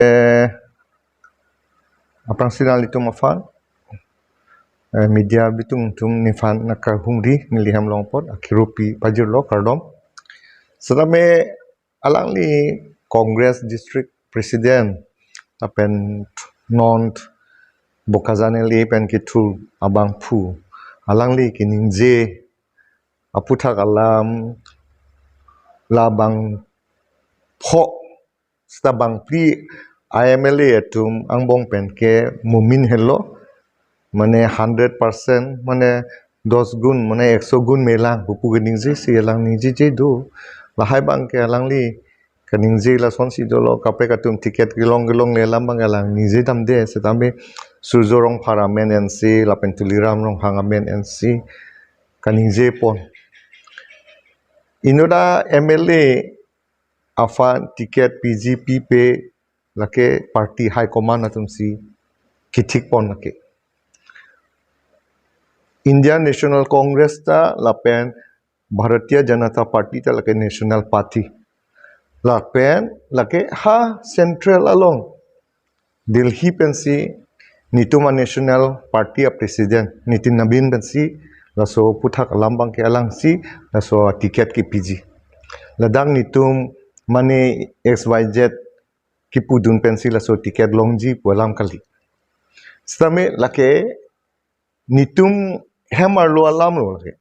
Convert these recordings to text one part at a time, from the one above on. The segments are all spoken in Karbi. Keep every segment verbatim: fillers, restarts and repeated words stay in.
Eh, aphrangsi nanglitum aphan, eh, media bitung atum neliphan nangkahumri, neli hem along apot akirupi pajirlo kardom. Setame alangli Congress District President lapen non Bokajan L A pen kethur abangphu, alangli keningje aputhak alam labang pho seta bangphli I M L A atum angbong pen ke mumin henlo, mane hundred percent, mane dos gun, mane ekso gun melang pupu keningje si alang ningjeje do. Lahai abang ke alangli keningje lasonsi dolo, kaprek atum ticket kelong kelongle alam abang alang ningje damde, setame Surjya Rongphar amen ensi lapen Tuliram Ronghang amen ensi keningje pon. Inut a M L A aphan ticket piji pipe lake party high command atumsi kethik pon lake. Indian National Congress ta lapen Bharatiya Janata Party ta lake national party. Lapen lake ha central along Delhi pensi netum a national party a president Nitin Nabin pensi laso aputhak alam abang ke alangsi laso ticket kepiji. Ladak netum mane X Y Z kepudun pensi laso ticket longji pu alam kali. Setame lake netum hem arlo alam lo lake.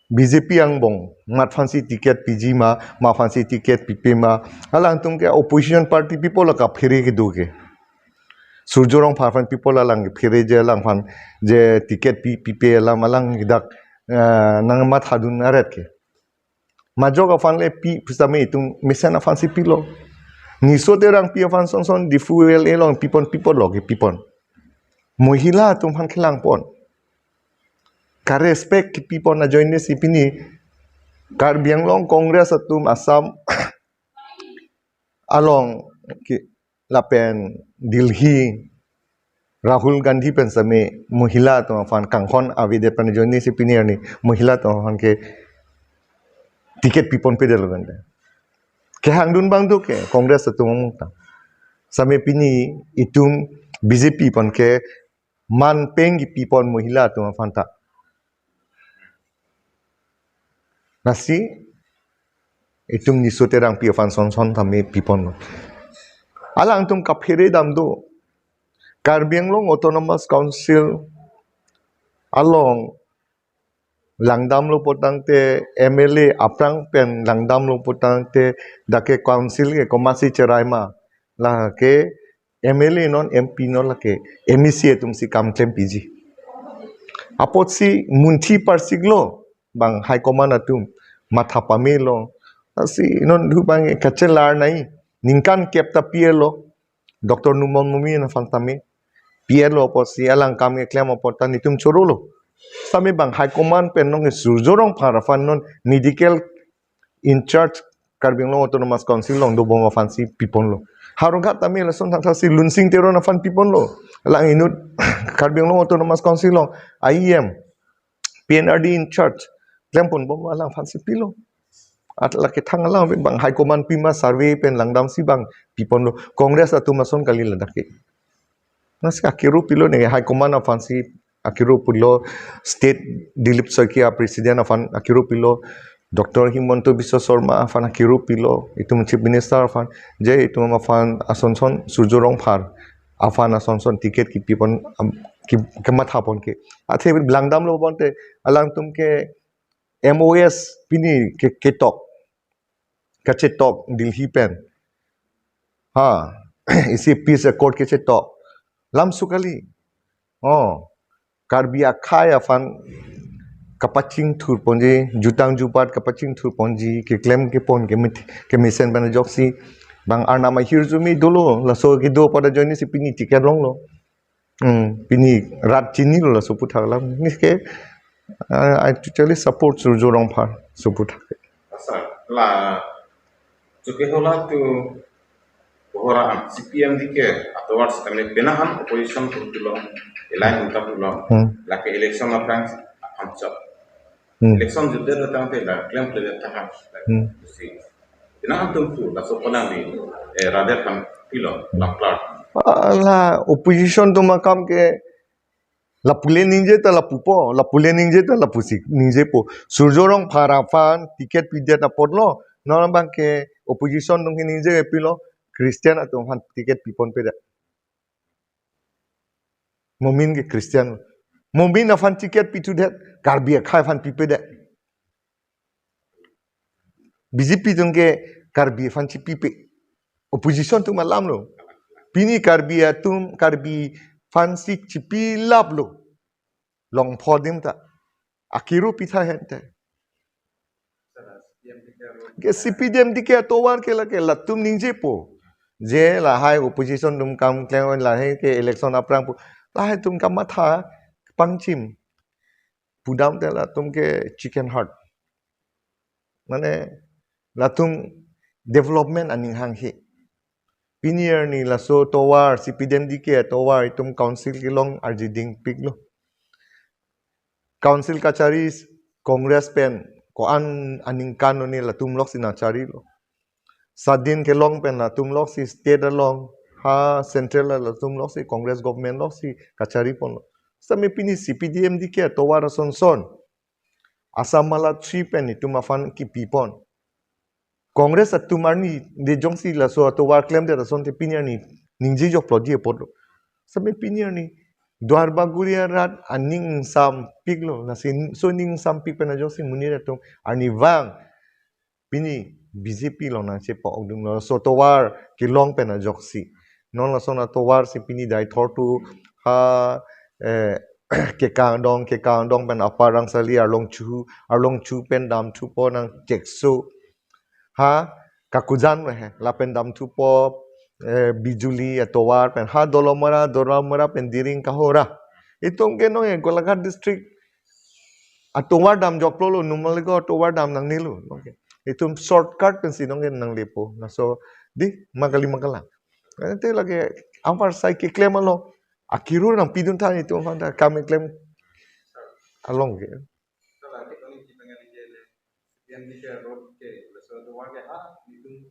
B J P angbong, mat aphansi ticket piji ma, mat aphansi ticket pipe ma, alangtum ke opposition party people la kaphere kedo ke. Surjya Rongphar aphan people alang kaphere je alangphan je ticket pi pipe alam alang dak, eh, nangmathadun aret ke. Majok aphan le pi pusitame itum mesen aphansi pilo. Niso Terangpi aphan sonson Diphu L A along pipon pipon lo ke pipon. Mohila atum aphan kelang pon. Ka respect kepi pon ajoine si pini Karbi Anglong Congress atum Assam along ke lapen Delhi Rahul Gandhi pen sitame mohila atum aphan kanghon avedet pen ajoine si pini arni mohila atum aphan ke ticket pipon pedetlo bende. Kehangdun abang do ke Congress atum amung ta. Sitame pini itum B J P aphan ke man peng kepi pon mohila atum aphan ta. Lasi itum Niso Terangpi aphan sonson tame pipon lo. Alangtum kaphere dam do. Karbi Anglong Autonomous Council along langdamlo putangte M L A aphrang pen langdamlo putangte dak ke council ke komatsi cherai ma. Lake M L A non M P non lake M A C atumsi kam klem piji. Apotsi munthi parsiklo bang high command atum matha pamelo. Lasi non thu bang kachelar nai ningkan kep ta P L lo. Doctor Numal Momin aphan tame P L lo apotsi alang kam keklem apot ta netum chorolo. Sitame bang high command pen non Surjya Rongphar aphan non medical in charge Karbi Anglong Autonomous Council along dobom aphansi pipon lo. Howraghat tame lason thakthak si Lunsing Teron aphan pipon lo. Alang inut Karbi Anglong Autonomous Council along I E M, P N R D in charge klem ponbom alang aphansi pilo. At lake thang alang bang high command pima survey pen langdamsi bang pipon lo. Congress atum ason kali ladak ke. Lasi akiru pilo ne high command aphansi akiru pilo, state Dilip Saikia president aphan akiru pilo, Doctor Himanta Biswa Sarma aphan akiru pilo, itum chief minister aphan, je itum aphan asonson Surjya Rongphar aphan asonson ticket kepi pon am, ke, kematha pon ke. Athe langdamlo bonte alangtum ke M O S pini ke ketok kachetok Delhi pen. Ha, isi peace accord kachetok. Lam sukali. Oh, Karbi akhei aphan kapachingthur ponji, jutang jubat kapachingthur ponji, keklem kepon kemit-, kemesen pen ajoksi bang arnam ahirjume dolo, laso kedo pada ajoine si pini ticket longlo. Hmm, pini rat chinilo laso aputhak alam. Nike, uh, I totally support Surjya Rongphar, laso aputhak. Asa, la, chuke hola tu, bohora C P M D ke, atovar setame penahan opposition tu tulo, elai unta tulo, Hmm. lake election aphrang aphan chok. Hmm. Election jutdet tangte la, klem klem tahan. Hmm. Si. Nangtum pu, laso penang di, eh, radar kan pilo, laplar. Ala opposition atum akam ke lapule ningje ta lapupo, lapule ningje ta lapusi ningjepo. Surjya Rongphar aphan ticket pidet apotlo, non abang ke opposition atum ke ningje pilo, Christian atum aphan ticket piponpedet. Momin ke Christian. Momin aphan ticket pithudet, Karbi akhei aphan pipedet. B J P atum ke Karbi aphan chipipe. Opposition atum alamlo. Pini Karbi atum, Karbi aphansi chipilaplo. Longpho adim ta. Akiru pitha hente. Ke C P D M D K atovar ke lake latum ningjepo. Je lahai opposition atum kam klem lahai ke election aphrang pu. Lahai atum kamatha pangchim. Pudamte latum ke chicken heart. Mane latum development aning hanghe. Pini arni laso tovar, C P D M D K tovar itum council kelong arjiding piklo. Council kachari Congress pen ko-an aningkan arni latum loksi nangcharilo. Sadin kelong pen latum loksi state along, ha central latum loksi Congress government loksi kachariponlo. Same pini C P D M D K tovar asonson. Assam Mala three pen itum aphan kipipon. Congress atum arni de jongsi laso atovar klemdet asonte pini arni ningjejok plot ji apotlo. Same pini arni Duar Bagori arat aning ingsampiklo, lasi so ning ingsampik pen ajoksi monit atum arnivang pini B J P along nangchepa-okdunlo, laso tovar kelong pen ajoksi. Non lason atovar si pini Deithor to ha, eh, Kekang Dong, Kekang Dong pen Upper Rangsali, Arlongchu, Arlongchu pen damthupo nang Chekso. Ha, Kakujan lo he, lapen damthupo, eh, Bijuli atovar pen, ha Dolamara, Dolamara pen Diring Kahora. Itum ke non ke Golaghat district atovar damjoklo lo, Numalgarh atovar dam nangnelo, non ke. Itum shortcut pensi non ke nanglepo. Laso di makali makala. Ante lake amar sai keklem along, akiru nangpidun tha itum aphan ta kam keklem along ke. Sala ke toni ki pengen ke le, C P M D K road ke, laso atovar ke ha, itum,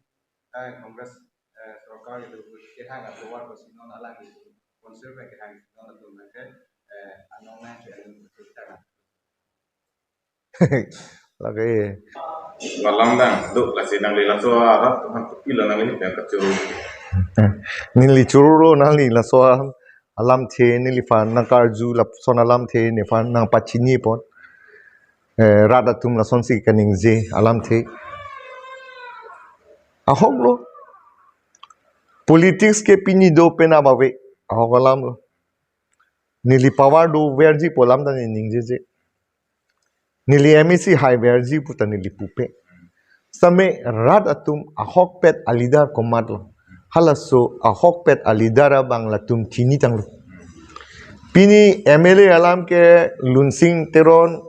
eh, Congress, eh, sorkar itum kehang atovar ko si non alang itum, council pen kehang si non atum ke, eh, anong nang ke, anong ke. Lake. Malang dang, do, lasi nangli laso arat, Tuhan pilo nangli pen kachuru. Eh, neli chururo nangli laso alamthe neliphan nangkarju lason alamthe nephan nangpachinipon. Eh, rat atum lasonsi kaningje alamthe. Ahoklo. Politics ke pini do penap ave. Ahok alamlo. Neli power doverji pu alam ta neli ningjeje. Neli M A C haiverji pu ta neli pupe. Same rat atum ahokpet aleader komatlo. Halaso ahokpet aleader abang latum chinitanglo. Pini M L A alam ke Lunsing Teron,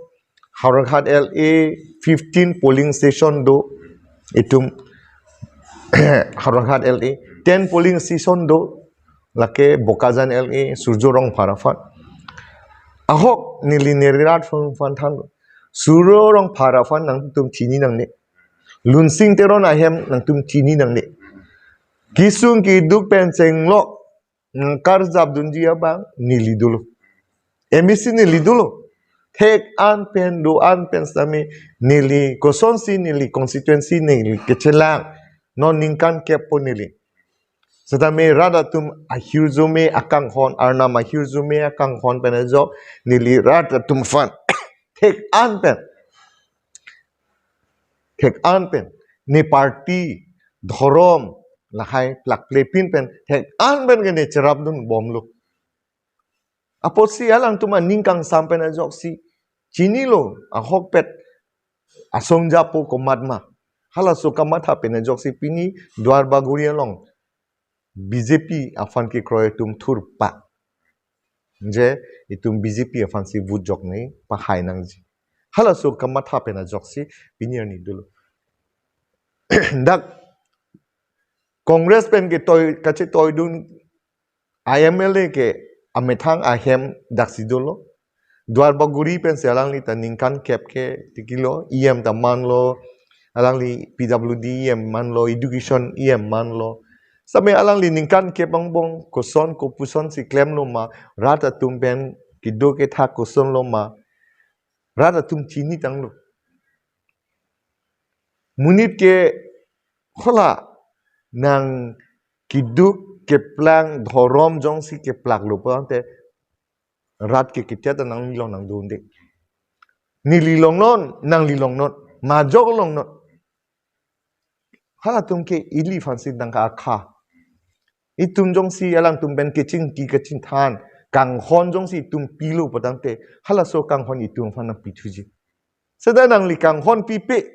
Howraghat L A fifteen polling station do, itum Howraghat L A ten polling station do, lake Bokajan L A, Surjya Rongphar aphan. Ahok neli neli rat aphan than. Surjya Rongphar aphan nangtum chini nangne. Lunsing Teron ahem nangtum chini nangne. Kisung kiduk pen chenglok nangkarjapdunji abang neli dolo. M A C neli dolo. Thek-an pen do-an pen sitame neli kosonsi neli constituency neli kechelang. Non ningkan kep po neli. Sitame rat atum ahirjume akanghon, Arnam ahirjume akanghon pen ajok neli rat atum aphan thek-an pen, thek-an pen ne party, dhorom, lahai plakplepin pen thek-an pen ke ne cherapdunbomlo. Apotsi alangtum aning kangsam pen ajoksi chinilo ahokpet asong japo komatma. Halaso kamatha pen ajoksi pini Duar Bagori along B J P aphan kekroi atum thurpa. Je itum B J P aphansi vote joknei pahai nangji. Halaso kamatha pen ajoksi pini arni dolo. Dak Congress pen ketoi kachetoidun M L A ke amethang ahem daksi dolo. Duar Bagori pensi alangli ta ningkan kep ke tikilo, E M ta manlo, Alangli P W D E M manlo, education E M manlo. Same alangli ningkan kep angbong koson kopuson si klemlo ma, rat atum pen keduk kethak kosonlo ma, rat atum chinitanglo. Monit ke hala nang keduk keplang dhorom jongsi keplaklo pulote rat ke ketia ta nanglilong nangdunde. Neli longnon, nangli longnon, majok longnon. Halatum ke iliphan si nangka akha. Itum jongsi alangtum pen kechingki kachingthan, kanghon jongsi itum pilo putangte, halaso kanghon itum aphan nangpithuji. Seta nangli kanghon pipe.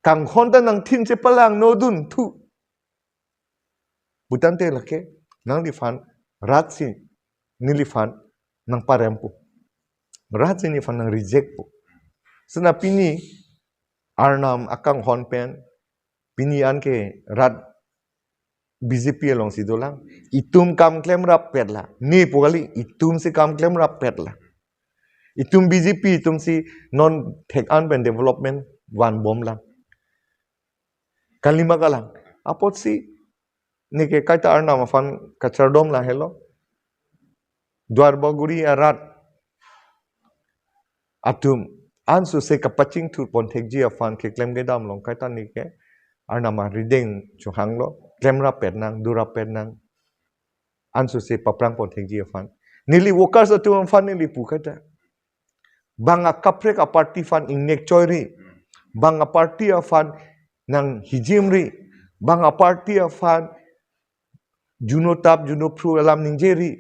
Kanghon ta nangthin chepalangno dunthu. Putangte lake, nangliphan, rat si, neliphan, nangparempo. Rat si neliphan nangrejectpo. Seta pini, Arnam akanghon pen, pini anke rat B J P alongsi dolang. Itum kam klemrap petla. Ne pu kali, itum si kam klemrap petla. Itum B J P, itum si non thek-an pen development vanbomlang. Kalima kalang. Apotsi, neke kaita Arnam aphan kachardom lahelo. Duarbagori arat atum ansose kapachingthurpon thekji aphan keklem kedam along kaita neke Arnam arideng chohanglo, klemrap pet nang, durap pet nang, ansose paprangpon thekji aphan. Neli workers atum aphan neli pu kaita. Bang akaprek aparty aphan ingnek choiri. Bang aparty aphan nanghijimri. Bang aparty aphan juno tap, juno phru alam ningjeri.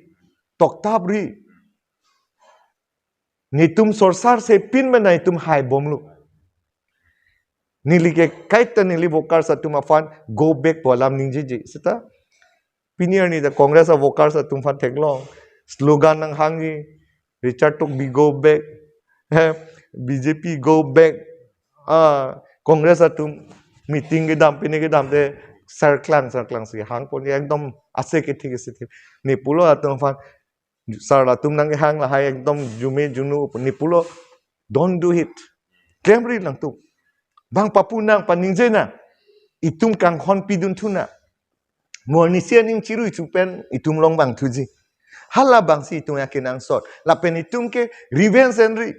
Toktapri. Netum sorsar si pinmena itum haibomlo. Neli ke kaita neli workers atum aphan go back pu alam ningjeji. Seta pini arni ta Congress a workers atum aphan theklong. Slogan nanghangji, Richard Tokbi go back. He, B J P go back. Ah, Congress atum meeting kedam, pine kedamte sarklang, sarklang si hangpon ekdom ase kethik ase thik. Ne pulo atum aphan, sar atum nangkehang lahai ekdom jume junu, ne pulo, don't do it. Klemri nangtum. Bang papu nang, paningje nang. Itum kanghon pidunthu nang. Mo arnisi aning chirui chu pen itum long bang thuji. Hala bang si itum akenangsot. Lapen itum ke revenge enri.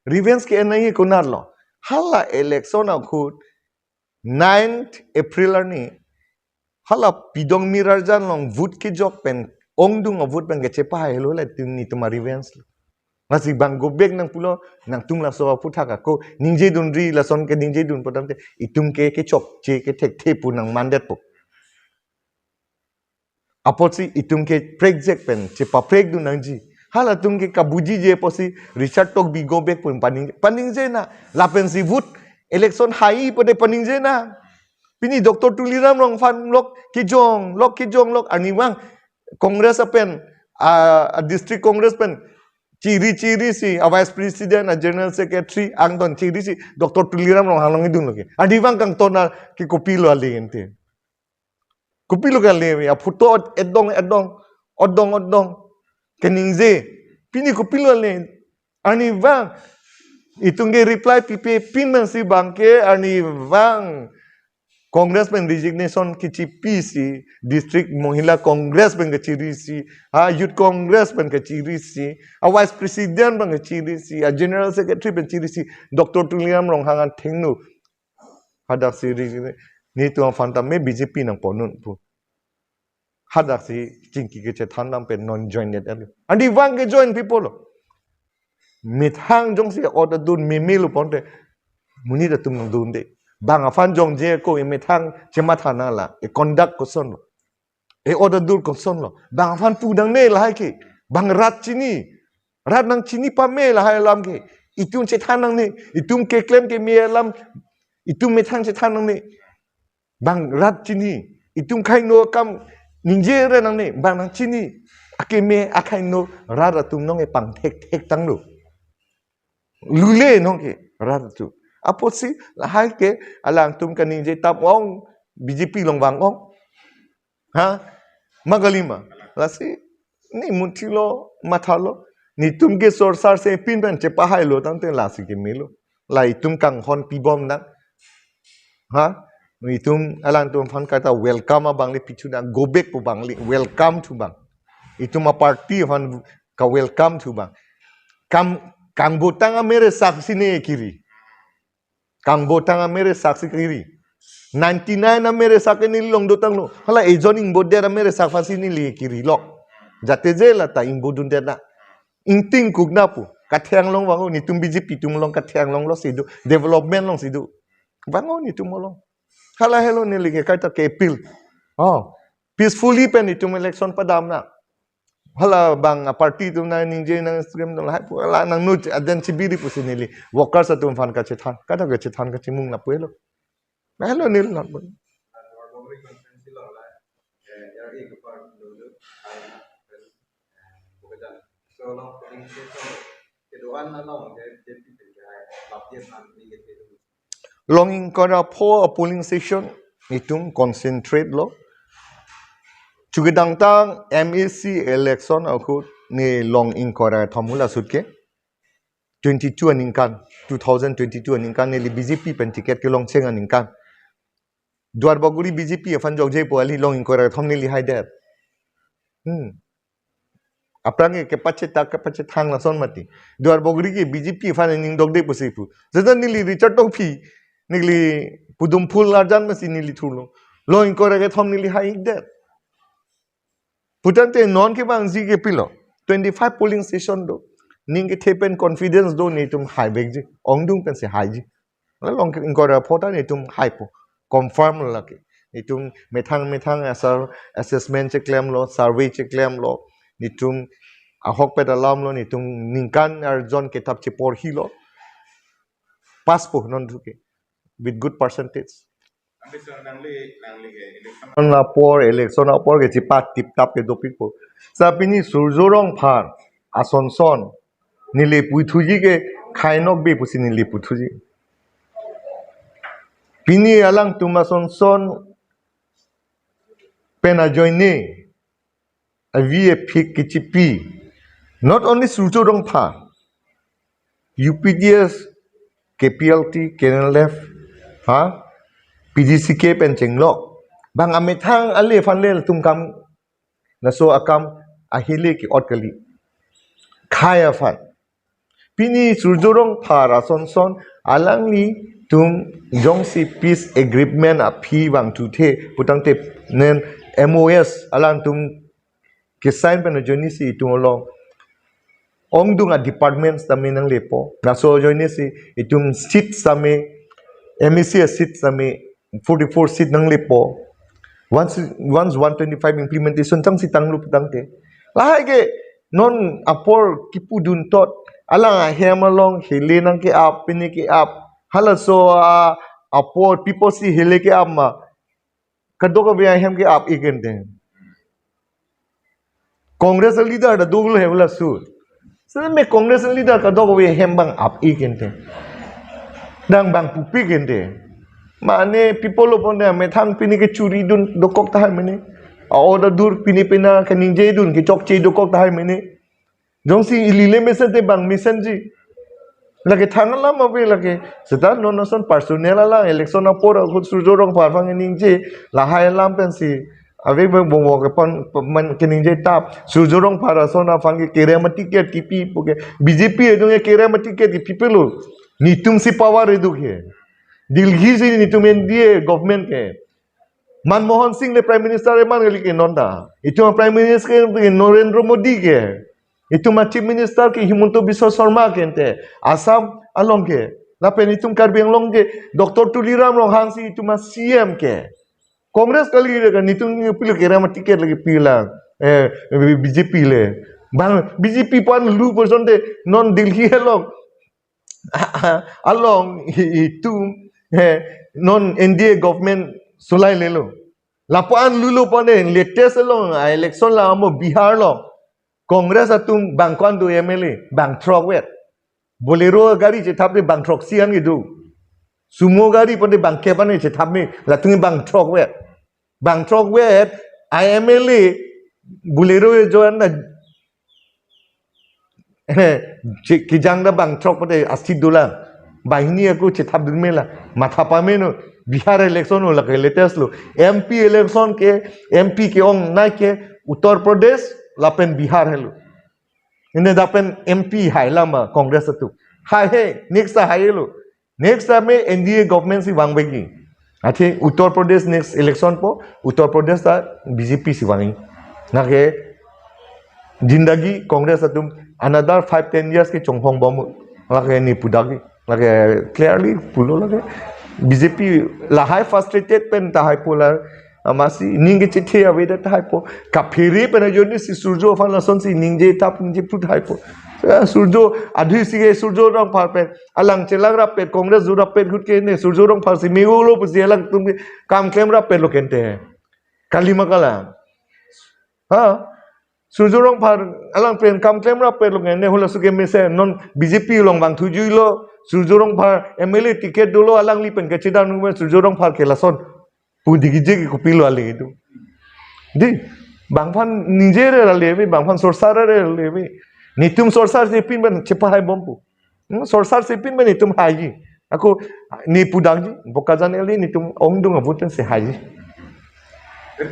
Revenge ke-en nangji konatlo. Hala election ahut ninth April arni. Hala pidong mirarjan along vote kejok pen, ongdung a vote pen kechepahailo la itum netum a revenge lo. Lasi bang go back nang pulo, nangtum laso aphuthak ako ningjedunri, lason ke ningjedun putangte itum ke kechokche kethekthe pu nangmandetpo. Apotsi itum ke prekjek pen chepaprekdun nangji. Halatum ke kabujiji apotsi Richard Tokbi go back pu paning, paningje nang. Lapensi vote election hai pade paningje nang. Pini Doctor Tuliram Ronghang aphan lok kejong, lok kejong, lok arnivang Congress apen, a, a district Congress pen chiri chiri si, a vice president, a general secretary, angdon chiri si Doctor Tuliram Ronghang along idunlo ke. Arnivang kangton a ke kopilo ale ente. Kopilo kali, a photo edong edong, odong odong. Keningje, pini kopilo ale. Arnivang, itum ke reply pipe pinmesi bang ke arnivang Congress pen resignation kechipi si, District Mohila Congress pen kechiri si, a Youth Congress pen kechiri si, a Vice President pen kechiri si, a General Secretary pen chiri si, Doctor Tuliram Ronghang athengno. Hadaksi ri, netum aphan tame B J P nangponnun pu. Hadaksi chingki kechethan dam pen non join-et alo. Arnivang ke join people lo. Methang jongsi order dun meme lo ponte. Monit atum nangdunde. Bang aphan jongje ako emethang chematha nang la. E conduct kosonlo. E order dur kosonlo. Bang aphan pu nangne lahai ke. Bang rat chini. Rat nangchini pame lahai alam ke. Itum chethan nangne. Itum keklem keme alam. Itum methang chethan nangne. Bang rat chini. Itum khei-no akam ningjere nangne. Bang nangchini. Akeme akhei-no rat atum nangkepangthek thektanglo. Lule nangke rat atum. Apotsi lahai ke alangtum kaningje tap ong B J P along vang ong. Ha? Ma kali ma. Lasi ne munthi lo, mathalo. Netum ke sorsar si pin pen chepahailo tangte lasi kemelo. La itum kanghon pibom nang. Ha? Itum alangtum aphan kata welcome abang le pichu na go back pu abang le welcome thu abang. Itum a party aphan ka welcome thu abang. Kam kangbotang amere saksi ne kiri. Kangbotang amere saksi kiri. Ninety-nine amere sak neli long dotanglo. Hala ejon ingbodet amere sak aphansi neli kiri lok. Jate je lata ingbodundet na. Ingting kukna pu. Katheng along vang-o netum B J P atum along katheng along lo si do. Development along si do. Vang-o netum along. Hala helo neli ke kaita ke appeal. Oh. Peacefully pen itum election padam na. Hala bang a party atum nangningje nang scam atum lahai pu hala nangno aden chibiri pusi neli. Workers atum aphan kachethan. Kaita kachethan kachimung lapu helo. Helo neli lapu. Long ingkoi ra pho a polling station itum concentrate lo. Chukidangtang M A C election ahut ne long ingkoi ra thom hula sut ke. Twenty-two aningkan, two thousand twenty-two aningkan neli B J P pen ticket kelong cheng aningkan. Duarbagori B J P aphan jokje pu ali long ingkoi ra thom neli haidet. Hmm. Aphrang ke kepachethak kepachethang lason mati. Duarbagori ke B J P aphan ning dokde pusi pu. Jada neli Richard Tokbi, neli pudum phul arjan masi neli thurlo. Long ingkoi ra kethom neli haidet. Putangte non ke bang ji ke pilo. Twenty-five polling station do. Ning kethe pen confidence do netum haivekji. Ongdung pensi haiji. Long ingkoi ra pho ta netum haipo. Confirm lake. Netum methang methang asar assessment cheklemlo, survey cheklemlo. Netum ahokpet alamlo, netum ningkan arjon kitap cheporhilo. Pass po non thu ke. With good percentage. Election apor, election apor ke chipat tiptap ke dopikpo. Sa pini Surjya Rongphar ason son neli puithuji ke khai nokbe pusi neli puithuji. Pini alangtum ason son pen ajoine avi aphik kechipi. Not only Surjya Rongphar, U P D S, K P L T, K N L F, ha? P D C K pen chenglok. Bang amethang ale aphan le latum kam laso akam ahile ke-ot kali. Khai aphan. Pini Surjya Rongphar ason son alanglitum jongsi peace agreement aphi vangthu the putangte nen M O S alangtum ke-sign pen ajoinesi itum along ongdung a department tame nanglepo. Laso ajoinesi itum seat tame, M A C a seat tame, forty-four seat nanglepo. Once, once one twenty-five implementation tangsi tanglo putangte. Lahai ke non apor kipudun tot. Alang ahem along hele nangke-ap, pine ke-ap. Halaso a apor people si hele ke-ap ma. Kadokave ahem ke-ap ik ente. Congress leader ta dolo he bula su. Seme Congress leader kadokave ahem bang ap ik ente. Dang bang pupi ik ente. Mane people lo pon de methang pini ke churi dun dokok tahai mene. A order dur pini pina ke ningje dun ke chokche dokok tahai mene. Jongsi ili le mesen te bang mesenji. Lake thang alam ave lake. Seta non ason personal alam election apor ahut Surjya Rongphar aphan ningje lahai alam pensi. Ave bang bongo ke pan man ke ningje tap. Surjya Rongphar ason aphan ke kerem ticket kipi pu ke. B J P adung ke kerem ticket kipi pelo. Netum si power edu ke. Delhi si netum N D A government ke. Manmohan Singh le Prime Minister eman kali ke non ta. Itum Prime Minister ke Narendra Modi ke. Itum Chief Minister ke Himanta Biswa Sarma ke ente. Assam along ke. Lapen itum Karbi Anglong ke Doctor Tuliram Ronghang si itum C M ke. Congress kali ke kan itum pilo kerem ticket lagi pila. Eh, B J P le. Bang B J P pan lu person de non Delhi along. Along itum, eh, non N D A government solai lelo. Lapu-an lulo pone latest along a election la amo Bihar lo. Congress atum bang ko-an do M L A, bang throk vet. Bolero gari chethap de bang throksi an ke do. Sumo gari pon de bang kep an chethap me, latum bang throk vet. Bang throk vet, I M L A, Bolero ejo an na, eh, chi-, kijang da bang throk pon de asi dolang. Banghini ako chethap dun mela. Matha pameno. Bihar election lo lake latest lo. M P election ke, M P ke-ong nai ke Uttar Pradesh lapen Bihar helo. Ine dak pen M P hai lama Congress atum. Hai he, next ta hai lo. Next time N D A government si vangvekji. Athe Uttar Pradesh next election po, Uttar Pradesh ta B J P si vangji. Lake jindagi Congress atum another five ten years ke chongphong bom. Lake ne pudagi. Lake clearly pulo lake. B J P lahai frustrated pen tahai pulo. Amatsi ning kechethe avedet tahai po. Kaphere pen ajoine si Surjo aphan lasonsi ningje thap ningje phut hai po. Ah, Surjo adhui si ke Surjo Rongphar pen alang chelang rappet, Congress do rappet ahut ke ne Surjo Rongphar si me-olo pusi alangtum ke kam klem rappet lo kente. Kalima kalang. Ha? Surjo Rongphar alang pen kam klem rappet lo kente, halaso ke mesen non B J P along vangthujuilo. Surjo Rongphar M L A ticket dolo, alangli pen kachedam nung pen Surjo Rongphar ke lason pu dikije ke kopilo ale itu. Di, bangphan ningje re ale ave, bangphan sorsar re ale ave. Netum sorsar si pin pen chepahai bom pu. Hmm, sorsar si pin pen netum haiji. Ako ne pudangji, Bokajan L A netum ongdung avut si haiji.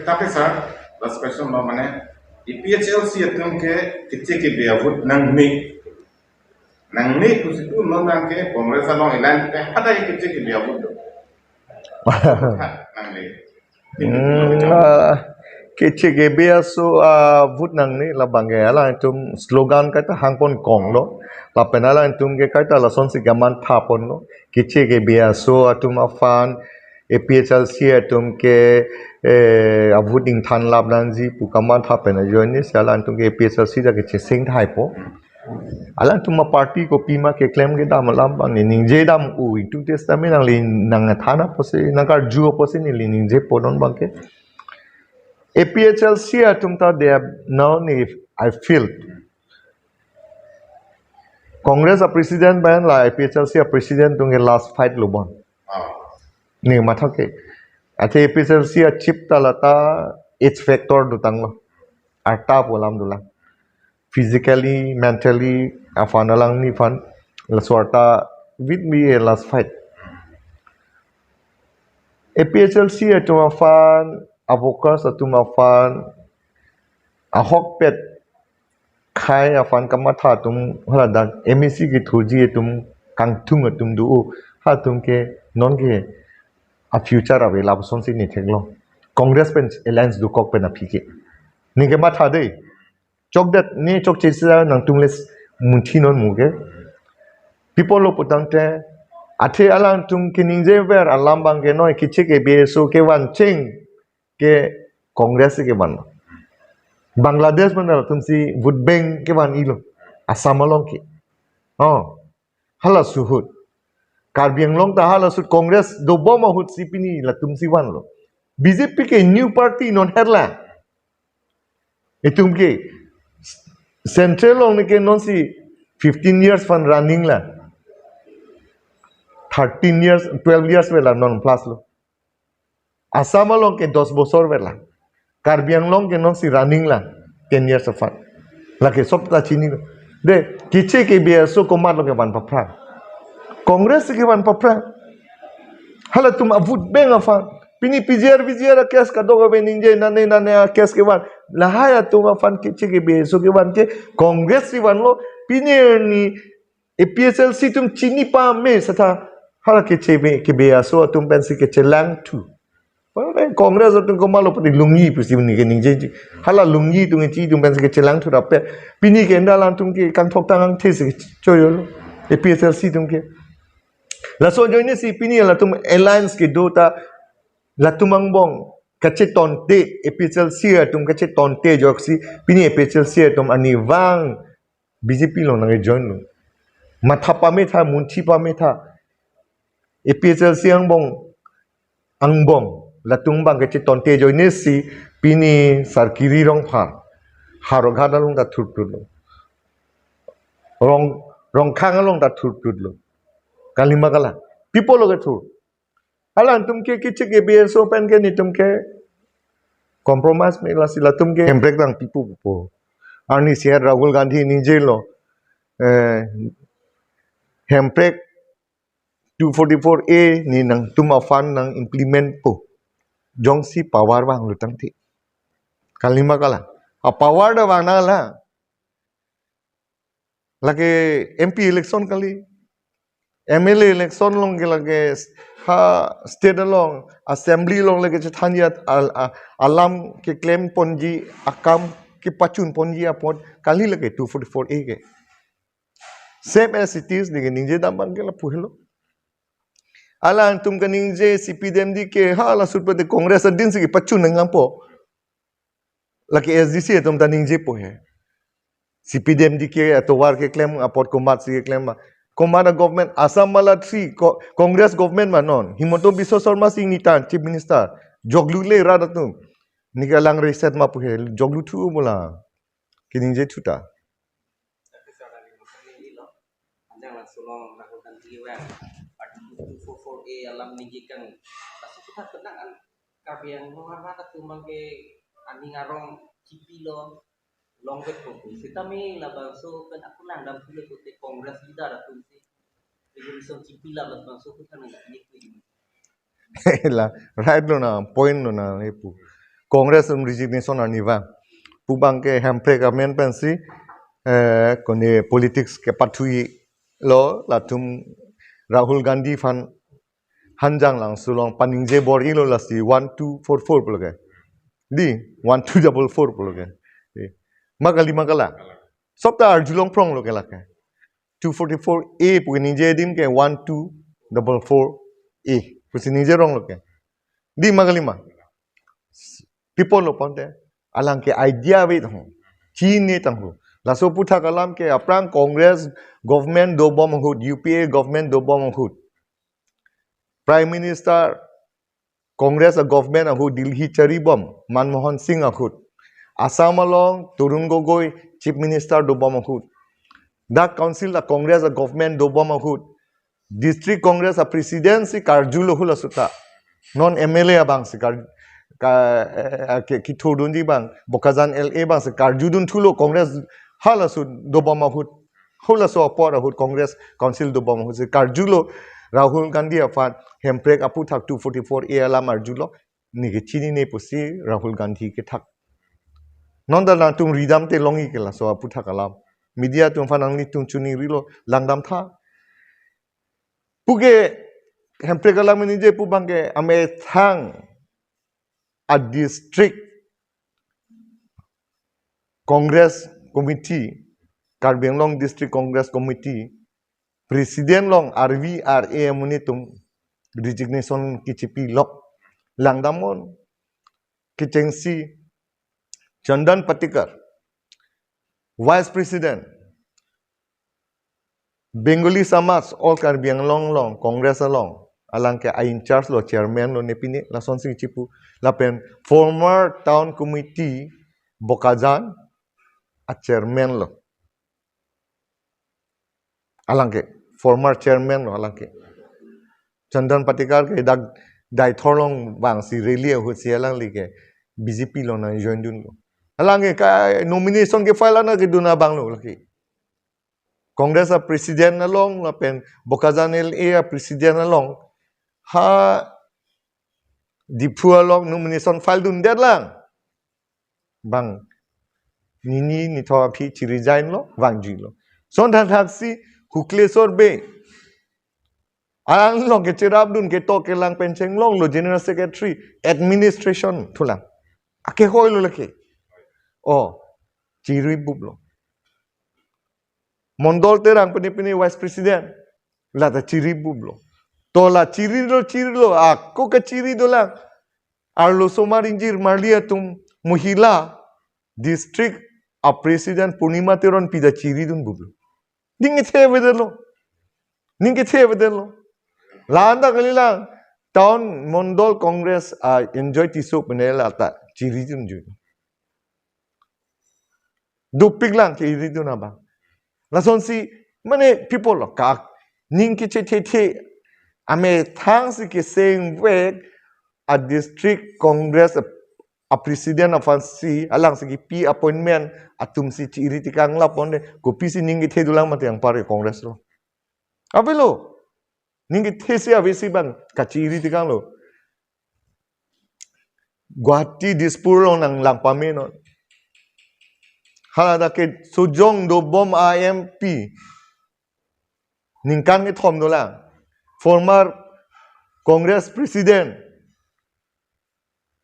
Tapi sir, last question lo mane, A P H L C atum ke keche kebe avut nangne. Nangne pusi tu non abang ke Congress along alliance ke hadak keche kebe avut do. Ha, nangne. Hmm, ah, keche kebe aso, ah, avut nangne labang ke alangtum slogan kaita hangpon konglo. Lapen alangtum ke kaita lasonsi kamatha ponlo. Keche kebe aso atum aphan A P H L C atum ke, eh, avut ingthan lap nangji pu kamatha pen ajoine si alangtum ke A P H L C ta kechesing thai po. Alangtum aparty kopima keklem kedam alam abang ne ningje dam u itu testament nangli nangthan apotsi nangkarju apotsi neli ningje po non abang ke. A P H L C atum ta they have now ne, I feel Congress a president pen la A P H L C a president atum ke last fight lo bon. Ah. Ne matha ke. Athe A P H L C a chief ta lata X factor dotanglo. Arta pu alam dolang. Physically, mentally, aphan alangli aphan, laso arta will be a last fight. A P H L C atum aphan, a workers atum aphan, ahokpet khei aphan kamatha atum, haladak M A C kethurji atum, kangthung atum do, ha atum ke non ke a future ave lapusonsi ne theklong. Congress pen alliance dokok pen aphi ke. Ne kematha dei. Chokdet ne chokche sita nangtum le munthi non mu ke. Pi apotlo putangte athe alangtum keningjever alam abang ke noi keche kebe aso kevan cheng ke Congress kevan. Bangladesh mana atumsi vote bank kevan-ilo. Assam along ke. Oh. Halaso ahut. Karbi Anglong ta halaso ahut Congress dobom ahutsi pini latumsi vanlo. B J P ke new party non herla. Itum ke central along ne ke nonsi fifteen years aphan running la. Thirteen years, twelve years vela non plus lo. Assam along ke dos bosor vela. Karbi Anglong ke nonsi running la ten years aphan. Lake sob ta chinilo. De, keche kebe aso komatlo kevan paphrang. Congress kevan paphrang. Halatum a vote bank aphan. Pini P G R, V G R a case kadokave ningje nane nane a case kevan. Lahai atum aphan keche kebe aso kevan ke Congress kevanlo. Pini arni A P H L C atum chini pame seta hala keche kebe aso atum pensi kechelangthu. Congress atum komatlo puni longji pusi puni keningjeji. Hala longji atum keche atum pensi kechelangthu rape. Pini ke enda alangtum ke kangthok tang angthe si choyolo. A P H L C atum ke. Laso ajoine si pini latum alliance kedo ta latum angbong kachetonte A P H L C atum kachetonte ajoksi pini A P H L C atum arnivang B J P along nangkejoin lo. Matha pametha, munthi pametha. A P H L C angbong, angbong. Latum abang kachetonte ajoine si pini Sar Kiri Rongphar. Howraghat along ta thurthurlo. Rong, Rongkhang along ta thurthurlo. Kalima kalang. Pi apotlo kethur. Alangtum ke keche kebe aso pen ke netum ke compromise me lasi latum ke hemprek dang pipo pupo. Arni sihat Rahul Gandhi ningjelo. Eh, hemprek two forty-four A ne nangtum aphan nang-implement po. Jongsi power vanglo tangte. Kalima kalang. A power ta vang nanglang. Lake M P election kali. M L A election along ke lake ha state along, assembly along lake chethan ajat al-, a-, alam keklem ponji, akam kepachun ponji apot kali lake two forty-four A ke. Same as it is, neke ningje dam abang ke lapu helo. Alangtum kaningje C P M D ke hala sut pate Congress adin si kepachun nangpo. Lake A S D C atum ta ningjepo he. C P M D ke atovar keklem apot komat si keklem ma. Komat a-government, Assam mala three, co-, Congress government ma non. Himanta Biswa Sarma si neta Chief Minister. Joklu le rat atum. Neke alang reset ma pu he. Joklu thu bola. Kaningje thu ta. Tapi sarana di mukha ni ilo. Anjang langsung long lakukan tiwang. Article two four four A alam ningje kang. Kasu kita tenang an. Karbi Anglong arma ta tumang ke aning arong kipilo. Long bet kong. Sitame labangso pen aku langdam pule kote Congress leader atum si. Ibu risong kipila labangso kita nang ini tu. La, right lo na, point lo na, ipu. Congress um resignation arni vang. Pu abang ke Hemprek amen pensi, eh, kone politics kepathuilo, latum Rahul Gandhi aphan hanjang langsung long paningje bor-ilo lasi one two four four pulo ke. Di, one two double four pulo ke. Di. Ma kali ma kalang. Sop ta arjulong prong lo ke lake. Two forty-four A pu ningje adim ke one two double four A pusi ningje rong lo ke. Di ma kali ma. People lo ponte. Alang ke idea ave tang. Chini tang ho. Laso aputhak alam ke aphrang Congress government dobom ahut, U P A government dobom ahut. Prime Minister Congress a-government ahut Delhi charibom, Manmohan Singh ahut. Assam along Tarun Gogoi Chief Minister dobom ahut. Dak council a-Congress a-government dobom ahut. District Congress a-president si karjulo hula suta. Non M L A abang si kar, ka, eh, ke, kithurdunji abang. Bokajan L A abang si karjudun thulo Congress halaso dobom ahut. Halaso apor ahut Congress Council dobom ahut si karjulo Rahul Gandhi aphan Hemprek aputhak two forty-four A alam arjulo neke chinine pusi Rahul Gandhi kethak. Non ta nangtum ridam te longji ke laso aputhak alam. Media atum aphan nanglitum chini rilo langdam tha. Puke Hemprek alam ningje pu abang ke amethang a-district Congress Committee, Karbi Anglong District Congress Committee, President along R V R A amonit atum resignation kechipilok. Langdamnon kechengsi Chandan Patikar, Vice President, Bengali Samaj, All Karbi Anglong along, Congress along, alang ke a-in-charge lo, chairman lo, nepine, lasonsi chipu, lapen former Town Committee, Bokajan, a-chairman lo. Alang ke, former chairman lo, alang ke. Chandan Patikar ke dak Deithor along vangsi rally ahut si alangli ke B J P along nang-join dunlo. Alang ke ka nomination ke file ana kedun abang lo lake. Congress a-president along, lapen Bokajan L A a-president along, ha Diphu along nomination file dundet lang. Bang, nini nithom aphi chi-resign lo, vangjuilo. Son thanthaksi Hukleswar Bey. Along ke cherapdun ketok kelang pen chenglonglo General Secretary, Administration thulang. Ake hoilo lake. Oh, chiri buplo. Mondol Terang pini pini Vice President. La ta chiri buplo. To la chirilo, chirilo. Ako kachiri dolang. Arlosomar ingjir marli atum Mohila District a-President Purnima Teron pida chiridun buplo. Ning kethe avedetlo. Ning kethe avedetlo. La-an ta kalilang. Town Mondol Congress a-Enjoy Tisso pene la ta chiridunjui. Dopik lang kiri dun abang. Lasonsi, mane people lo kak. Ning kechethethe. Amethang si kesengvek a-District Congress a, a-president aphansi, alangsi kipi appointment, atumsi chiri tikang laponde, kopisi ning kethe dolang mati anpar Congress lo. Avelo. Ning kethesi avesi abang kachi-iri tekanglo. Guwahati, Dispur along nanglang pame non. Hala dak ke sojong dobom a-M P. Ningkan kethom dolang. Former Congress President.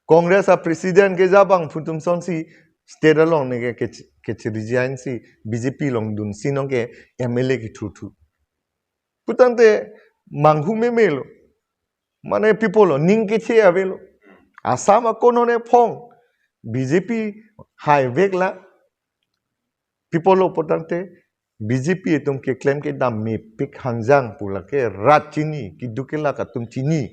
Congress a-President keja abangphu atum sonsi state along ne ke, ke, ke resign si B J P along dunsi non ke M L A kethurthur. Putangte manghu memelo. Mane people lo, ning kethe avelo. Assam ako non ephong B J P haiveklang. People lo putangte B J P atum keklem kedam mepik hangjang pu lake rat chini, keduk kelak atum chini,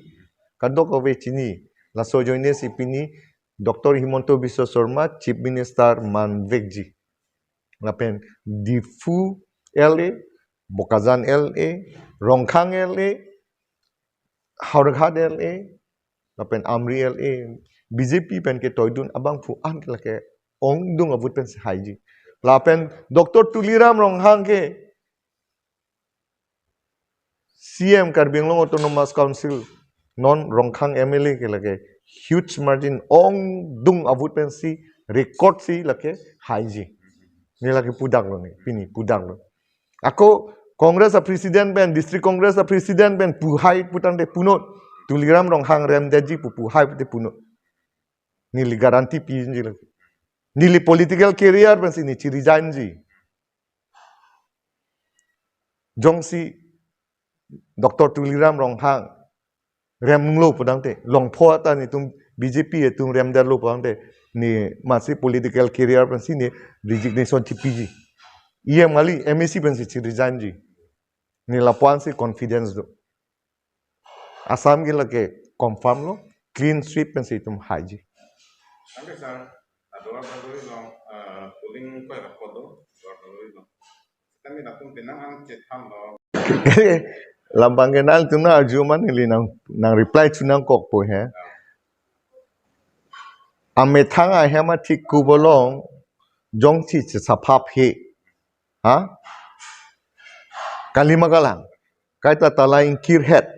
kadokave chini. Laso ajoine si pini Doctor Himanta Biswa Sarma Chief Minister manvekji. Lapen Diphu L A, Bokajan L A, Rongkhang L A, Howraghat L A, lapen Amri L A, B J P pen ketoidun abangphu an ke lake ongdung avote pensi haiji. Lapen Doctor Tuliram Ronghang ke C M Karbi Anglong Autonomous Council, non Rongkhang M L A ke lake huge margin ongdung avote pensi record si lake haiji. Ne lake pudaklo ne, pini pudaklo. Ako Congress a-President pen, District Congress a-President pen puhai putangte punot. Tuliram Ronghang remdetji pu puhai pute punot. Neli guarantee piji lake. Neli political career pensi ne chi-resignji. Jongsi Doctor Tuliram Ronghang remlo putangte, longpho ata netum B J P atum remdetlo putangte, ne masi political career pensi ne resignation chipiji. E M kali, M A C pensi chi-resignji. Ne lapu-ansi confidence do. Assam ke lake confirm lo, clean sweep pensi itum haiji. Thank you, sir. Adua Banduri long, uh, polling koi rapor do, Adua Banduri long. Kami datum pinang ang chethan lo. Labang ke nangtum na arju man neli nang, nang reply chu nangkokpo he. Amethang ahem athik kubolong jongsi chesaphap he. Ha? Kalima kalang. Kaita tala ingkirhet.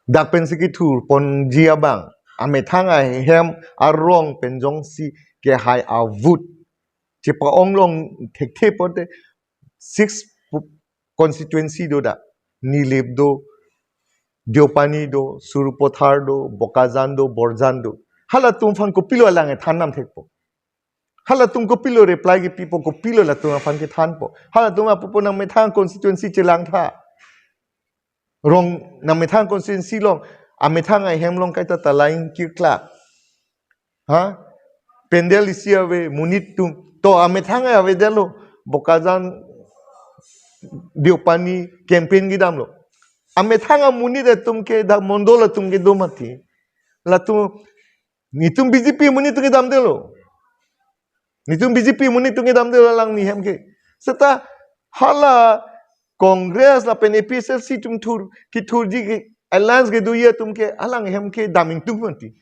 Dak pensi kethur ponji abang. Amethang ahem arong pen jongsi kehai avote chepa-ong long thekthe pote six pu-, constituency do dak. Nilip do, Deopani do, Sarupathar do, Bokajan do, Borjan do. Halatum aphan kopilo alang ethan nam thekpo. Halatum kopilo reply kepipo, kopilo latum aphan kethanpo. Halatum apupo nangmethang constituency chelangtha. Rong nangmethang constituency long, amethang ahem long kaita tala ingkirklak. Ha? Pandal isi ave, monit atum. To amethang avedetlo, Bokajan Deopani campaign kedamlo. Amethang amonit atum ke dak mondol atum kedo mati. Latum netum B J P amonit atum kedamdetlo. Netum B J P amonit atum kedamdetlo alangli ahem ke. Seta hala Congress lapen A P H L C atum thur, kethurji ke alliance kedoji atum ke alang ahem ke dam ingtung mati.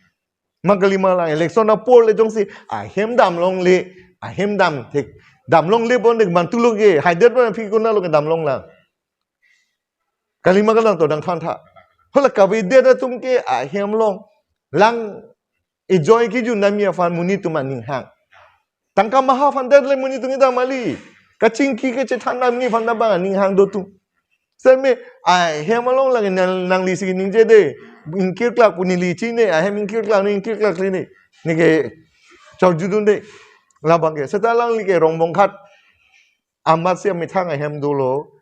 Ma kalima lang election apor le jongsi ahem dam longle, ahem dam thek, dam longle bon dek mantu lo ke, Hyderabad aphi konat lo kedam longlang. Kalima kalang to dang thantha. Hala kavedet atum ke ahem long lang enjoy kejun damji aphan monit atum aning hang. Tangka maha aphan det le monit atum kedam kali. Kachingki kachethan damji aphan ta bang aning hang do atum. Seme ahem along lake nang, nanglisi ningje de. Ingkirklak pu neli chini, ahem ingkirklak ne, ingkirklak le ne. Ne ke chorjudunde. Labang ke. Seta alangli ke Rongbonghat amatsi amethang ahem dolo.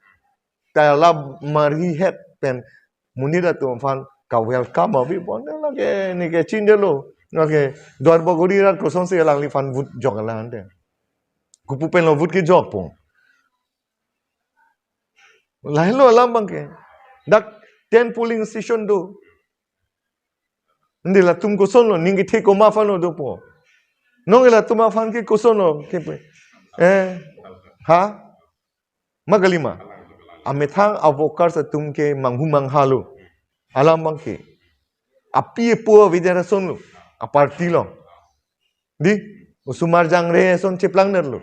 Tala mari het pen monit atum aphan ka-welcome abi bon lake ne ke chindelo. Lake Duarbagori rat kosonsi alangliphan vote jok alang ante. Kopu pen lo vote kejokpo. Lahelo alam abang ke. Dak ten polling station do. Nde latum kosonlo, ning kethe komat aphanlo dopo. Non ke latum aphan ke kosonlo, kepe. Eh, ha? Ma kalima. Amethang a-workers atum ke manghu manghalo. Alam abang ke. Api epo avedetji asonlo. A-party lo. Di, osomar jangre ason cheplangnerlo.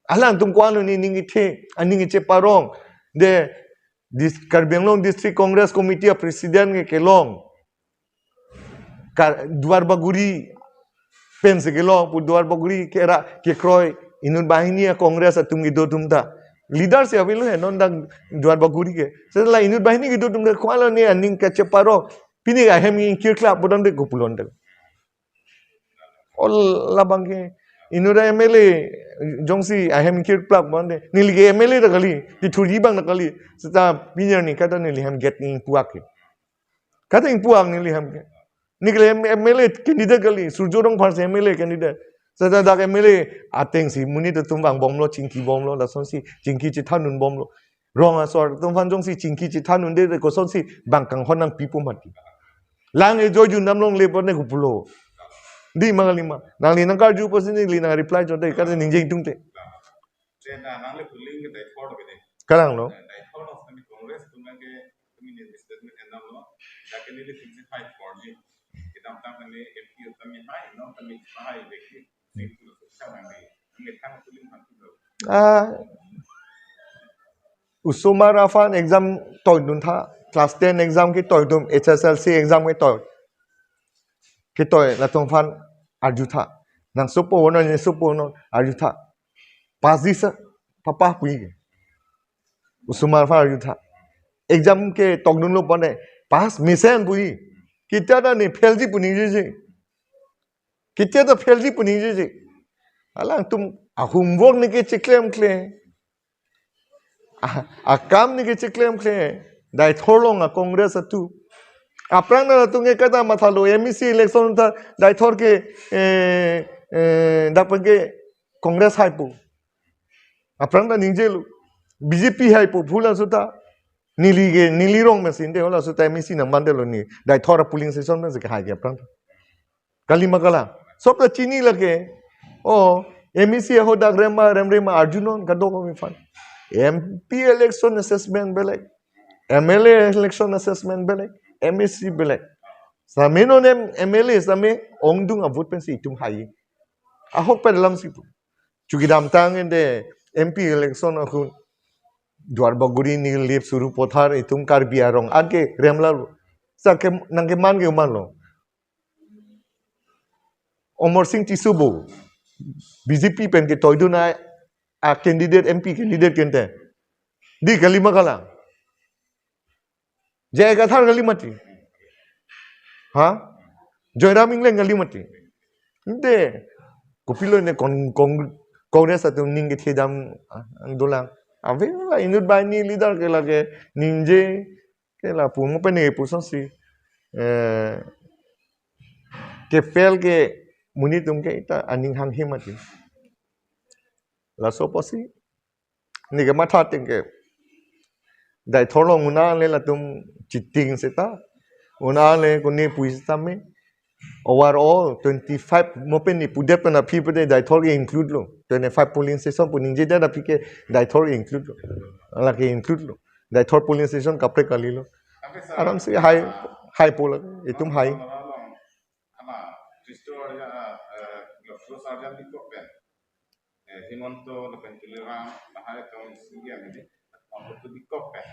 Alangtum ko-anlo ne ning kethe, aning kecheparong. De, Dis-, Karbi Anglong District Congress Committee a President ke kelong. Kar-, Duar Bagori pensi kelong, pu Duar Bagori kera kekroi inut banghini a Congress atum kedo atum ta. Leader si avelo he non dak Duar Bagori ke. Sela inut banghini kedo atum ke ko-an lo ne aning kacheparo. Pini ahem ingkir klap bodam de kopulon de. Ol labang ke inut a M L A jongsi ahem ingkir klap bodam de. Neli ke M L A ta kali, kethurji abang ta kali. Seta pini arni kada neli hem gate ingpuak ke. Kada ingpuak neli hem ke. Neli ke M-, M L A candidate kali, Surjya Rongphar si M L A candidate. Seta dak M L A atengsi monit atum vangbomlo, chingkibomlo, lasonsi chingki chethandunbomlo. Rong asor atum aphan jongsi chingki chethandunde, kosonsi bang kanghon nangpipo mati. Lang e joijun damlongle pon ne kopulo. Di ma kali ma. Nangli nangkarju pusi neli nang reply chot de, kada ningjeng tungte. Then, uh, nangli polling ke Deithor lo ke de. Kalang lo. Eh, Deithor lo kami Congress kami ke kami ni statement endam lo. Dak ke neli tingsi hai four G. Kedamtang kami M P kami hai, non kami hai beki. Sing tu susah nangli. Kami kan polling han tu lo. Ah, osomar aphan exam toidun tha, class ten exam ketoidun, H S L C exam ketoi, ketoi latum aphan arjutha. Nang sopo non, ne sopo non, arjutha. Pass disa, papa puji ke. Osomar aphan arjutha. Exam ketokdunlo pon ne, pass mesen puji. Kita ta ne fail ji pu ningjeje. Kita ta fail ji pu ningjeje. Alangtum a homework ne kecheklemkle. A, akam ne kecheklemkle. Deithor along a Congress atum. Aphrang ta latum ke kada mathalo, M A C election ta Deithor ke, eh, eh, dak pen ke Congress haipo. Aphrang ta ningjelo. B J P haipo, phu laso ta. Neli ke, neli rong machine de, laso ta M A C nangman detlo ne. Deithor a polling station machine ke hai ke aphrang ta. Kali ma kalang. Sob ta chini lake. Oh, M A C ahodak rem ma, remre ma arjunon kadokave aphan. M P election assessment belek. M L A election assessment belek. M A C belek. Same non M-, M L A same ongdung a vote pensi itum hai. Ahok pen lamsi pu. Chukidamtang ende M P election ahut Duar Bagori, Nilip, Sarupathar itum Karbi arong anke remlalo. Sa ke nangkeman ke manlo. Amarsing Tisso bo B J P pen ketoidun a, a candidate, M P candidate kente. Di kali ma kalang. J I Kathar kali mati. Ha? Joyram Engleng kali mati. Ante kopilo ne kon-, kon-, Congress atum ning kethedam, ah, dolang. Ave la inut banghini leader ke lake ningje ke lapu mo pen ne pusonsi. Eh, ke fail ke monit atum ke ita aning hanghe mati. Laso apotsi ne kematha ateng ke Deithor along un-an le latum cheating seta, un-an le kone pu sitame. Overall twenty-five mo pen ne pudet pen aphi pudet Deithor ke include lo. Twenty-five polling station pu ningjedet aphi ke Deithor ke include lo. Lake include lo. Deithor polling station kaprek kalilo. Aram se hai, haipo lake. Itum hai. Ama, Christo arja, eh, Christo arja di kok pen. Eh, Himanta lapen Tuliram, lahai atum isi ya ini. Waktu di kok pen.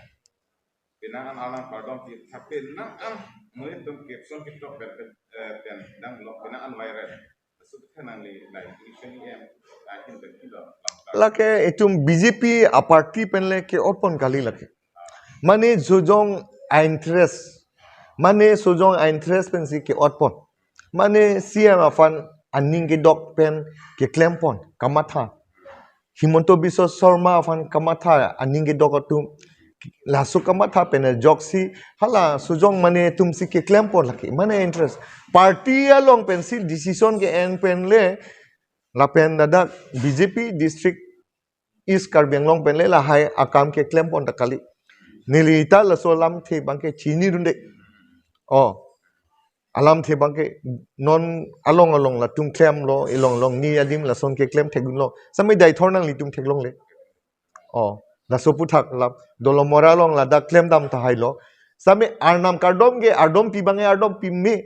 Penang an alang kardom pi, tapi nang an, mui tum caption ketok pen, pen, eh, pen, dang lo, penang an viral. Sukse nangli, nang, election E M, ahin pen kilo, lam, lam. Lake itum B J P a party pen le ke-otpon kali lake. Mane sojong a interest. Mane sojong a interest pensi ke-otpon. Mane C M aphan aning kedok pen keklempon, kamatha. Himanta Biswa Sarma aphan kamatha aning kedok atum. Laso kamatha pen ajoksi hala sojong mane atumsi keklempon lake. Mane interest. Party along pensi decision ke-en pen le lapen ladak B J P district East Karbi Anglong pen le lahai akam keklempon ta kali. Neli ta laso alamthe abang ke chinidunde. Oh. Alamthe abang ke non along along latum klemlo, along along ni adim lason keklem thekdunlo. Same Deithor nanglitum theklongle. Oh. Laso aphuthak lam Dolamara along ladak klemdam tahai lo. Same arnam kardom ke ardom pi abang ke ardom pi me.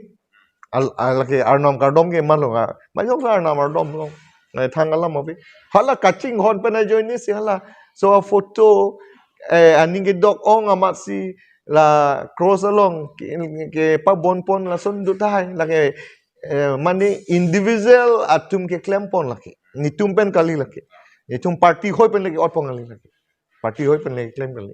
Al-, al-, lake arnam kardom ke manlo nga. Majok sa arnam ardom lo. Ngai thang alam api. Hala kachinghon pen ajoine si hala. So a photo eh, aning kedok-ong amatsi la cross along ke, kepabonpon lason do tahai, lake, eh, mane individual atum keklempon lake. Netum pen kali lake. Netum party hoi pen lake otpon kali lake. Party hoi pen lake klem kali.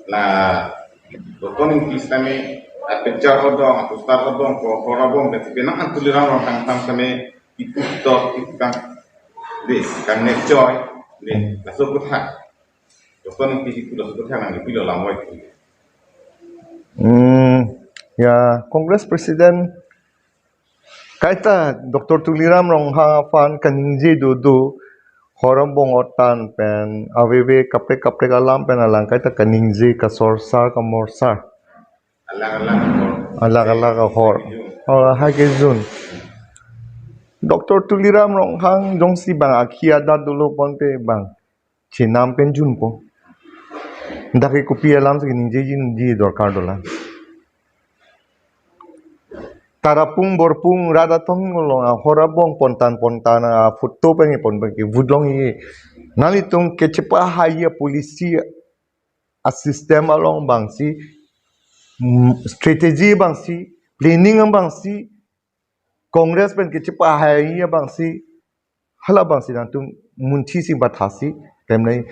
La, Doctor Ningti sitame, a picture hodong, a poster hodong, ko, ko rabong, dan si penang an Tuliram Ronghang tang sitame, ipu tok, ipu kang, de, kang ne choi, de, laso kutha. Doctor Ningti ipu laso kutha nang ipilo lamoi. Hmm, ya, Congress President, kaita Doctor Tuliram Ronghang aphan kaningje dodo, hor abong otan pen, aveve kaprek kaprek alam pen alang kaita kaningje kasorsar kamorsar. Alang alang ahor. Alang alang ahor. Oh, hai ke jun. Doctor Tuliram Ronghang jongsi bang akhi adat dolo ponte bang chenam pen junpo. Dak ke kopi alam si ningje jin ji dorkar dolang. Tarapung borpung rat atum along ahor abong pontan pontan a photo pen pon pen ke vote long ye. Nanglitum kechepahai a policy a system along bangsi, mm, strategy bangsi, planning bangsi, Congress pen kechepahai abangsi, hala abangsi nangtum munthi si bathasi, klemnei.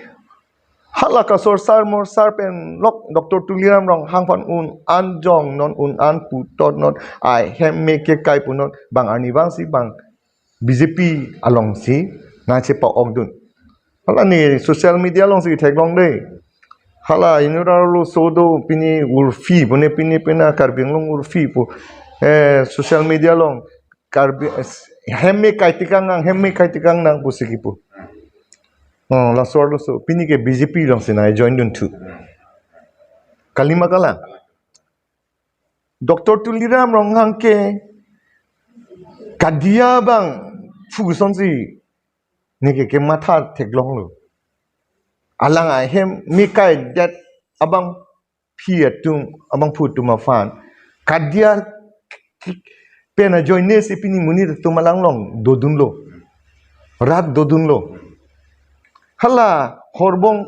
Hala kasorsar morsar pen lok Doctor Tuliram Ronghang aphan un an jong non un an putot non ahem me kekai punon bang arni abangsi bang B J P alongsi nangchepa-okdun. Hala ne social media alongsi theklong dei. Hala inut arlo so do pini Urphi, bone pini pina Karbi Anglong Urphi pu. Eh, social media along Karbi, eh, hem me kai tikang nang, hem me kai tikang nang pusi kipu. Oh, laso arlo so. Pini ke B J P alongsi nang join dunthu. Kalima kalang. Doctor Tuliram Ronghang ke kadia bang phu sonsi ne ke kematha theklonglo. Alang ahem me kai det abangpi atum, abangphu atum aphan kadia pen ajoine si pini monit atum alanglong dodunlo. Rat dodunlo. Hala horbong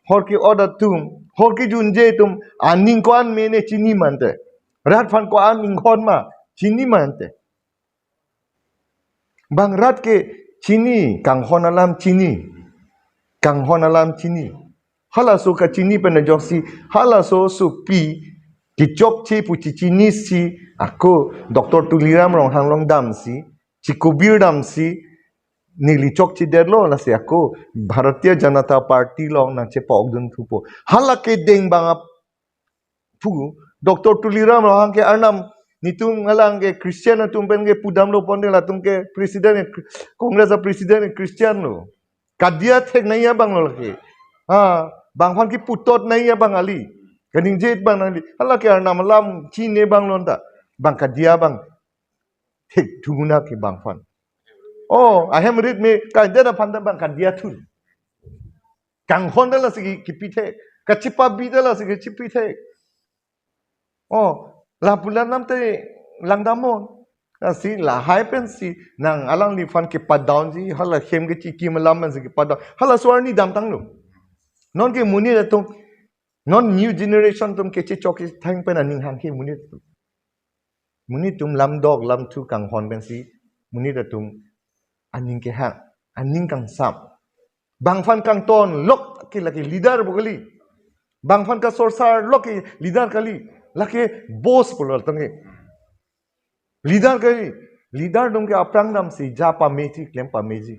hor ke-ot atum, hor kejunje atum aning ko-an me ne chini mante. Rat aphan ko-an inghon ma chini mante. Bang rat ke chini, kanghon alam chini. Kanghon alam chini. Halaso kachini pen ajoksi, halaso sopi, kechokche pu chechinisi, ako Doctor Tuliram Ronghang along damsi, chikubir damsi, neli chokchedetlo lasi ako Bharatiya Janata Party along nangchepa-okdun thupo. Hala kedeng bang ap- phu, Doctor Tuliram Ronghang ke arnam netum alang ke Christian atum pen ke pudamlo ponte latum ke president, Congress a president Christian lo. Kadia theknei abang lo lake. Ha, bang aphan keputot nei abang kali. Kaningje abang nangli. Hala ke arnam alam chine abang lonta. Bang kadia abang thekthu nang ke bang aphan. Oh, ahem rit me kai det aphan ta bang kadia thu. Kanghon ta lasi ki, kipithek. Kachepabi ta lasi kachepithek. Oh, lapu la namte langdamnon. Lasi lahai pensi nang alangliphan kepadown ji, hala hem kechikim alam pensi kepadown. Halaso arni damtanglo. Non ke monit atum, non new generation atum kechechok thang pen aning hanghe monit atum. Monit atum lamdok lamthu kanghon pensi monit atum aning kehang, aning kangsam. Bang aphan kangton lok ke lake leader pu kali. Bang aphan kasorsar lok ke leader kali. Lake boss pulo tangke. Leader kali. Leader atum ke aphrang damsi ja pameji, klem pameji.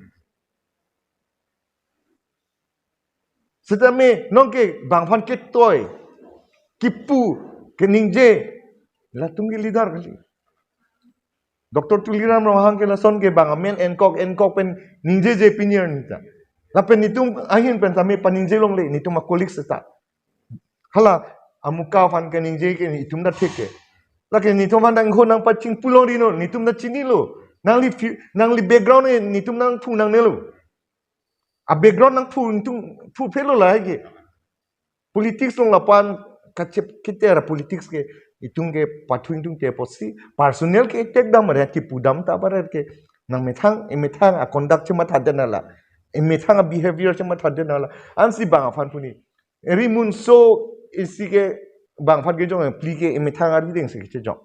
Sitame non ke bang aphan ketoi, kipu, keningje, latum ke leader kali. Doctor Tuliram Ronghang ke lason ke bang amen enkok enkok pen ningjeje pini arni ta. Lapen netum ahin pen tame paningje longle, netum a-colleague seta. Hala amuka aphan keningje ke netum ta thek ke. Lake netum aphan dang ho nangpachingpu longri non, netum ta chinilo. Nangli fi-, nangli background ke netum nangphu nangnelo. A-background nangphu, netum phu phelo lahai ke. Politics along lapu-an kachep kiter politics ke itum ke pathu ingtungte apotsi personal ke attack dam re, kipu dam ta ba re ke, nang methang, emethang a conduct chematha den ala, emethang a behavior chematha den ala, ansi bang aphan pu ni. Eri munso isi ke bang aphan kejong, pli ke emethang ari deng si kejong.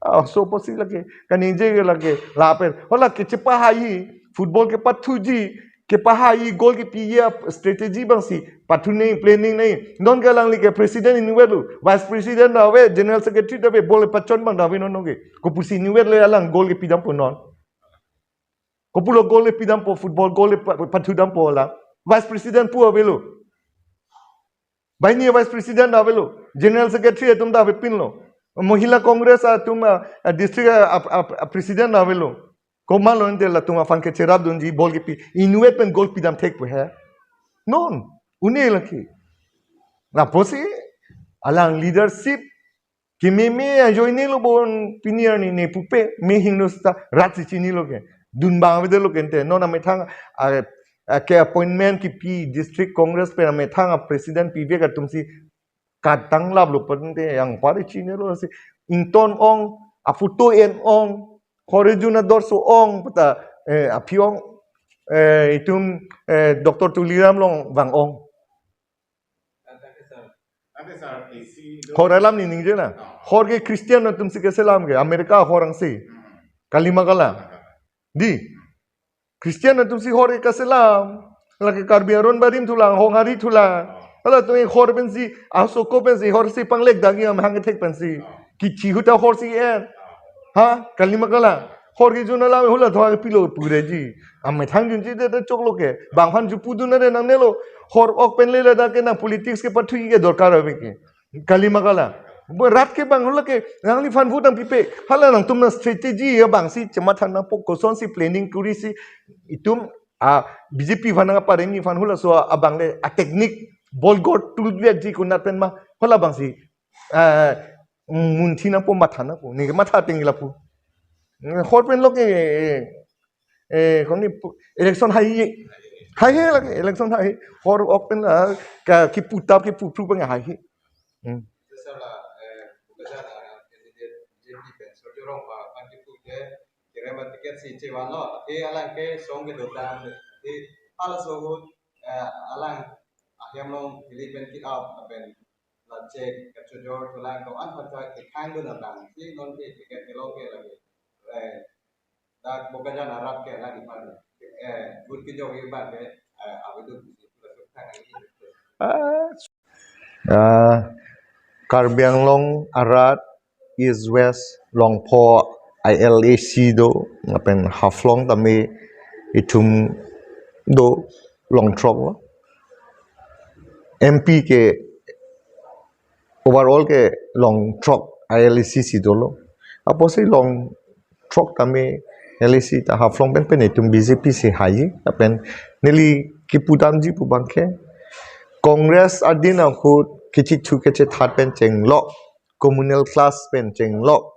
Ah, so apotsi lake, kaningje ke lake, lapen, hala ke chepahai, football kepathuji, kepahai, goal kepi ya, strategy bang si, pathu nei, planning nei. Non ke alangli ke president inutvet lo, vice president ta ave, general secretary ta ave, ball pachon bang ta ave non ke. Kopusi inutvet le alang goal kepi dampo non. Kopulo goal kepi dampo, football goal pa-, pathu dampo alang. Vice president pu avelo. Banghini vice president avelo. General secretary atum ta avepinlo. Mahila Congress atum, ah, ah, district, ah, ah, ah, president avelo. Komatlo ante latum aphan ke cherap dunji ball kepi. Inutvet pen goal pi dam thek pu he. Non. Une lake. Lapusi alang leadership kememe ajoine lo bon pini arni ne pupe, me hingno sita rat si chinilo ke. Dun bang avedetlo ke ante. Non amethang, ah, ah, ke appointment kepi District Congress pen amethang a president pivek atum si katang laplo pen ante, yang pari chinilo si. Ington ong, a photo en ong, hor ejun adorso ong, pata, eh, aphi ong, eh, itum, eh, Doctor Tuliram Ronghang ong. Hor alam ni ningje na. Hor ke Christian atum si keselam ke, America hor angsi. Kalima kala. Di. Christian atum si hor ke keselam. Lake Karbi aron barim thulang, hong hari thulang. Hala tu hor pensi, asoko pensi, hor si panglek dagi am hang thek pensi. Kichi huta hor si en. Ha, kalima kala. Hor kejun alam hula thang pilo pureji. Amethang junji de de choklo ke. Bang aphan jupu dun re nangnelo. Hor ok pen le le da ke nang politics kepathu ke dorkar ave ke. Kalima kala. Bo rat ke bang hula ke nangliphan vote nangpipe. Hala nangtum na strategy ya bang si chematha nangpo, kosonsi planning kuri si itum a B J P aphan nangpareng ni aphan hula so abang le a technique bol got tool dia ji kunat pen ma hula bang si, eh, munthi nangpo, matha nangpo, neke matha ateng lapu. Hor pen lo ke, eh, eh, koni pu-, election hai, hai he lake, election hai. Hor ok pen la, ka, kipu tap, kipu pru pen hai he. Hmm. Sir la, eh, Bokajan, eh, candidate B J P pen, Surjya Rongphar aphan kipu ke, kerem ticket si chevanlo, ke alang ke song kedo dam, ke halaso ahut, eh, alang ahem along hili pen kit out, lapen la check kachojor tulang ko an phacha kekhang dun abang si non ke ticket kelong ke lake. Eh, dak Bokajan arat ke lagi pan. Eh, good ke jong iban ke, eh, abe tu si pura sukha lagi. Ah, ah, Karbi Anglong arat East West Longpho I L A C do, lapen Haflong tame itum do, long throk lo. M P ke overall ke long throk I L A C si dolo. Apotsi long throk tame L A C ta Haflong pen pen itum B J P si hai, lapen neli kipu damji pu bangke Congress adin ahut kechethu kechethat pen chenglok, communal clash pen chenglok,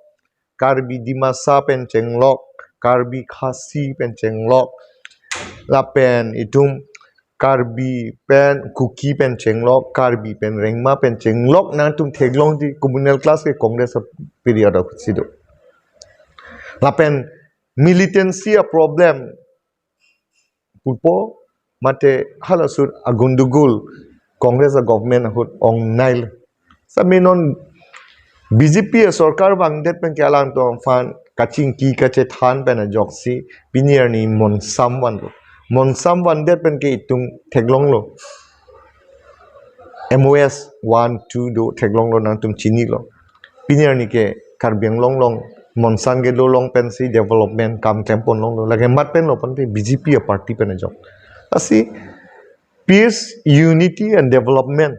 Karbi Dimasa pen chenglok, Karbi Khasi pen chenglok, lapen itum Karbi pen Kuki pen chenglok, Karbi pen Rengma pen chenglok, nangtum theklongji communal clash ke Congress period ahut si do. Lapen militancy a problem pupo, mate halaso a gondogol Congress a government ahut ong nail. Sami non B J P a sorkar vangdet pen ke alangtum aphan kachingki kachethan pen ajoksi pini arni monsam vanlo. Monsam vandet pen ke itum theklonglo. M O S one, two do theklonglo, nangtum chinilo. Pini arni ke Karbi Anglong along monsan kedo along pensi development kam klem pon longlo. Lake mat pen lo pante B J P a party pen ajok. Lasi peace, unity and development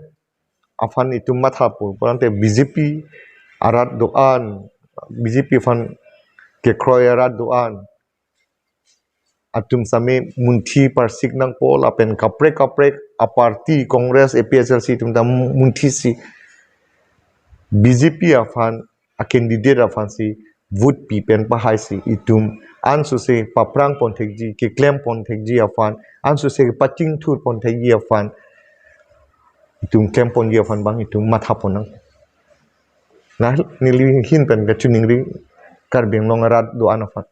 aphan itum matha pu pante B J P arat do-an, B J P aphan kekroi arat do-an atum sami munthi parsik nangpo, lapen kaprek kaprek a party Congress, A P H L C atum ta munthi si B J P aphan a candidate aphan si vote pi pen pahai si itum ansose paprang pon thekji, keklem pon thekji aphan, ansose pachingthur pon thekji aphan, itum klem ponji aphan bang itum matha pon nang. Na neli ahin pen kachiningri Karbi Anglong arat do-an aphan.